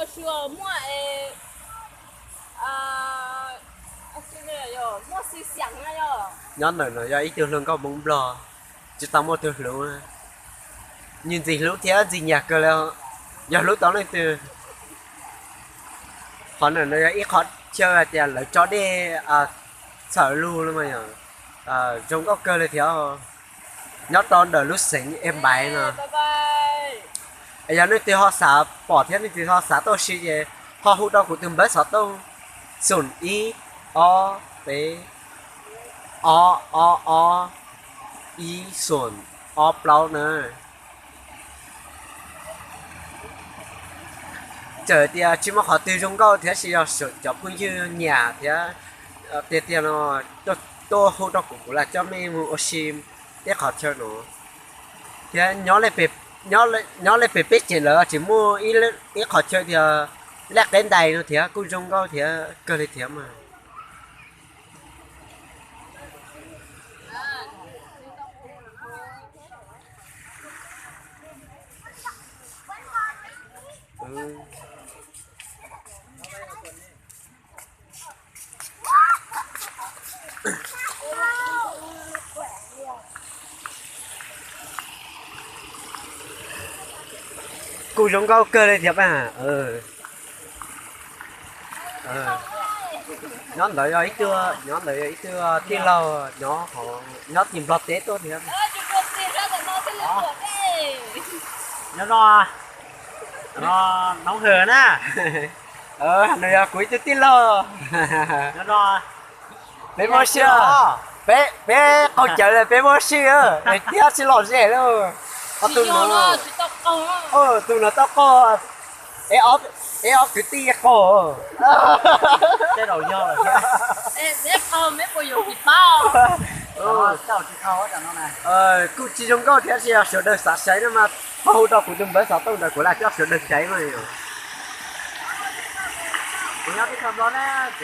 Muaj, muaj, nyob ntawm no yog ib tug hluas nkauj Hmoob Nplog, tsis tau muaj tug hlub, nws ntxim hlub thiab ntxim nyiam kawg li, yog hlub tau leej twg. Qhov ntawm no yog ib qhov chaw hais tias lawv tso dej txhawm lug los mas yog zoo nkauj kawg li thiab. Nyob rau ntawm lub xeev Es Npaiv no. Yog leej twg ho xav pom thiab leej twg ho xav tuaj si ces ho hu rau kuv tus npawb xov tooj xoom ib ob peb ob ob ob ib xoom ob plaub na. Txawm tias tsis muaj qhov twg zoo nkauj thiab sis yog cov phooj ywg nyiam thiab tiag tiag no tuaj hu rau kuv, kuv lam coj mej mus ua si tej qhov chaw no. Thiab nyob li pem peb tsev lawv tsis muaj ib qhov chaw tias laj qeb ntais no thiab kuj zoo nkauj thiab kawg li thiab mas. Kuj zoo nkauj kawg li thiab mas. Nyob ntawd yog ib tug, nyob ntawd yog ib tug tij laug nyob, nyob tim Nplog teb tuaj thiab. Nyob no, no Noob Hwm na. Nws yog kuv ib tug tij laug. Nyob no, peb muab sij, peb qaug cawv lawm peb muab sij, es thiab sib lom zem lauj. Tus no, tus no tau qaug, es ob kwv tij qaug. Kuj tsis zoo nkauj thiab, tsis yog sawv daws xav saib no mas, ho hu rau kuv tus npawb xov tooj ntawd kuv lam coj sawv daws saib mas. Kuv nyob teb chaws Nplog na.